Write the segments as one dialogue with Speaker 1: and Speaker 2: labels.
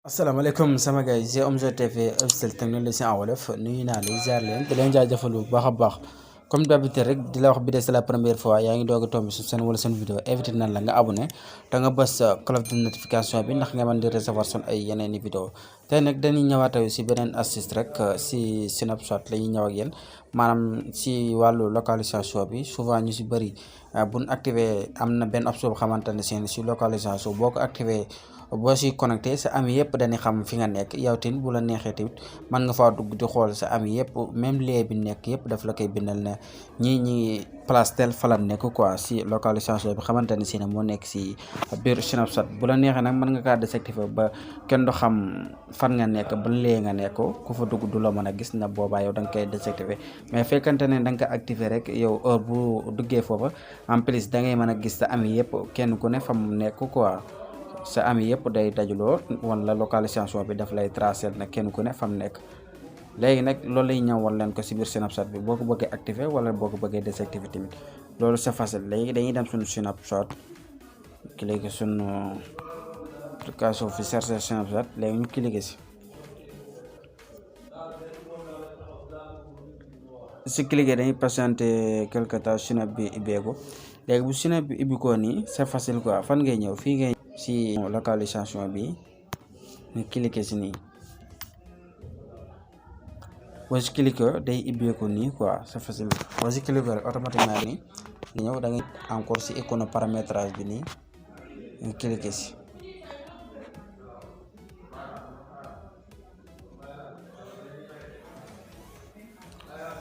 Speaker 1: asalaamaaleykum sama gars yi c'est Omzo TV officiel technologie en wolof nuyu naa leen ziar leen di leen jaajëfal bu baax a baax comme d'habitude rek di la wax bi de c'est la première fois yaa ngi doog a tombé su seen wala seen vidéo invité nan la nga abonné te nga bës cloche de notification bi ndax nga mën di recevoir son ay yeneen i vidéo tey nag dañuy ñëwaat si beneen astuce rek si Snapchat la ñuy ñëw ak yéen maanaam si wàllu localisation bi souvent ñu si bëri buñ activé am na benn option bu xamante ne si localisation boo ko activé boo si connecté sa ami yëpp dañuy xam fi nga nekk yow tamit bu la neexee tamit mën nga faa dugg di xool sa ami yëpp même lieu bi nekk yëpp daf la koy bindal ne ñi place tel fa la nekk quoi si localisation bi xamante ne si ne moo nekk si biir Snapchat bu la neexee nag mën nga kaa désactiver ba kenn du xam fan nga nekk ba lieu nga nekk ku fa dugg du la mën a gis na boobaa yow da nga koy désactiver mais fekkante ne da nga ko activer rek yow heure bu duggee foofa en plus da ngay mën a gis sa ami yëpp kenn ku ne fa mu nekk quoi. sa ami yëpp day dajuloo wala localisation bi daf lay tracer nag kenn ku ne fam nekk léegi nag loolu lay ñëw wal leen ko si biir Snapchat bi boo ko bëggee activer wala boo ko bëggee désactiver tamit loolu c'est facile léegi dañuy dem suñu Snapchat cliquer suñu application fi chercher Snapchat léegi ñu cliquer si cliquer dañuy patienter quelque temps Snap bi ibbeeku léegi bu Snap bi ibbi ko nii c'est facile quoi fan ngay ñëw fii ngay si localisation bi nga cliquer si nii boo si cliquer day ibbeeku nii quoi c'est facile boo si cliquer rek automatiquement nii nga ñëw da ngay encore si icône paramétrage bi nii nga cliquer si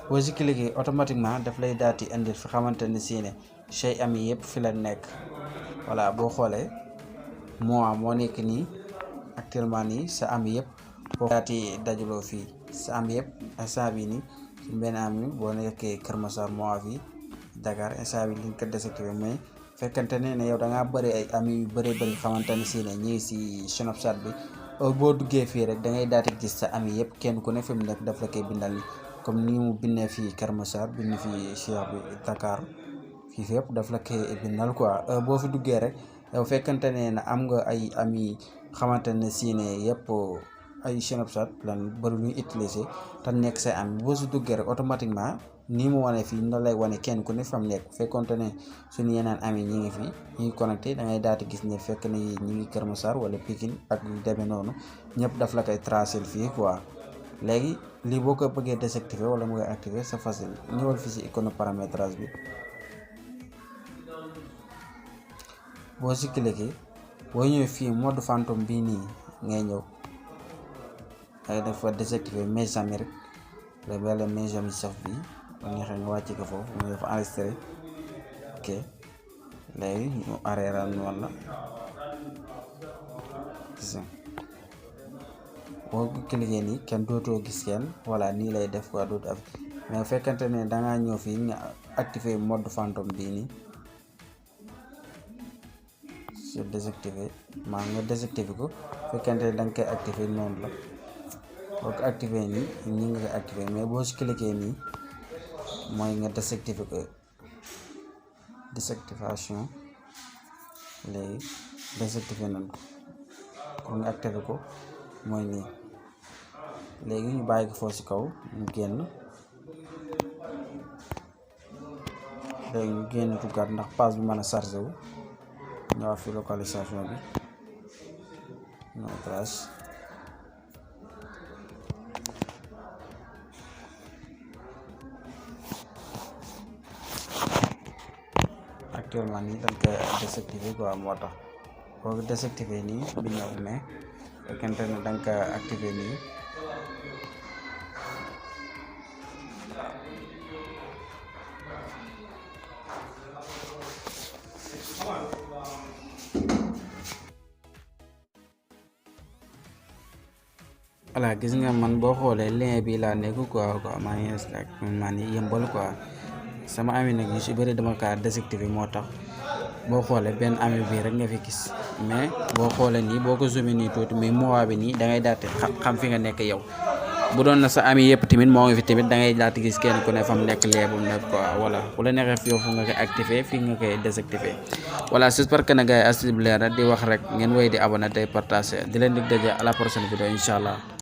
Speaker 1: boo si cliquer automatiquement daf lay daal di indi fi xamante ne si ne say ami yëpp fi la nekk voilà boo xoolee moo nekk nii actuellement nii sa ami yëpp boo daati dajaloo fii sa ami yëpp instant bi nii suñ benn ami boo nekkee Kër Massar fii Dakar instant bi liñ ko désactivé mais fekkante ne yow da ngaa bëri ay ami yu bëri xamante ne si ne ñu ngi si Snapchat bi boo duggee fii rek da ngay daati gis sa ami yëpp kenn ku ne fi mu nekk daf la koy bindal ni comme ni mu bindee fii Kër Massar bind fii Cheikh bi Dakar fii fépp daf la koy bindal quoi boo fi duggee rek yow fekkante ne na am nga ay ami xamante ne si ne yëpp ay Snapchat lan bëri luy utiliser te nekk say ami boo si duggee rek automatiquement nii mu wane fii na lay wane kenn ku ne fam nekk fekkonte ne suñu yeneen ami ñi ngi fi ñi ngi connecté da ngay daal di gis ne fekk ne ñi ngi Kër Massar wala Pikine ak yu demee noonu ñëpp daf la koy tracer fii quoi léegi lii boo ko bëggee désactiver wala mu ngay activer c'est facile ñëwal fii si icône paramétrage bi boo si cliquer boo ñëwee fii mode fantôme bii nii ngay ñëw ngay def fa désactiver mes amis rek la wala mes amis saf bi bu neexee nga wàcc ko foofu mu def enregistré ok léegi ñu arrêté noonu la gis nga boo cliquer nii kenn dootoo gis kenn voilà nii lay def quoi dootu af mais fekkante ne dangaa ñëw fii nga activer mode fantôme bii nii sur désactiver maa nga désactiver ko fekkante ne da nga koy activer noonu la boo ko activer nii ñi nga koy activer mais boo si cliquer nii mooy nga désactiver ko désactivation léegi désactiver nañ ko pour nga activer ko mooy nii léegi ñu bàyyi ko foofu si kaw ñu génn léegi ñu génn duggaat ndax page bi mën a chargé wu ñëwaat fi localisation bi no trace actuellement nii dañ koy désactiver quoi moo tax boo ko désactiver nii bi ñëw mais fekkente ne da nga ko activer nii voilà gis nga man boo xoolee lien bi laa nekk quoi maa ngi ak maa ngi yëmbal quoi sama ami nag ñu si bëri dama kaa désactiver moo tax boo xoolee benn ami bi rek nga fi gis mais boo xoolee nii boo ko zoomé nii tuuti mais mois bi nii da ngay daal xam fi nga nekk yow bu doon na sa ami yëpp tamit moo ngi fi tamit da ngay daal di gis kenn ku ne fa mu nekk leebul nekk quoi voilà bu la neexee fii nga koy activer fii nga koy désactiver voilà j'espère que na gars yi astuce bi leer na di wax rek ngeen wéy di abonné tey partager di leen dig daje à la prochaine vidéo incha allah.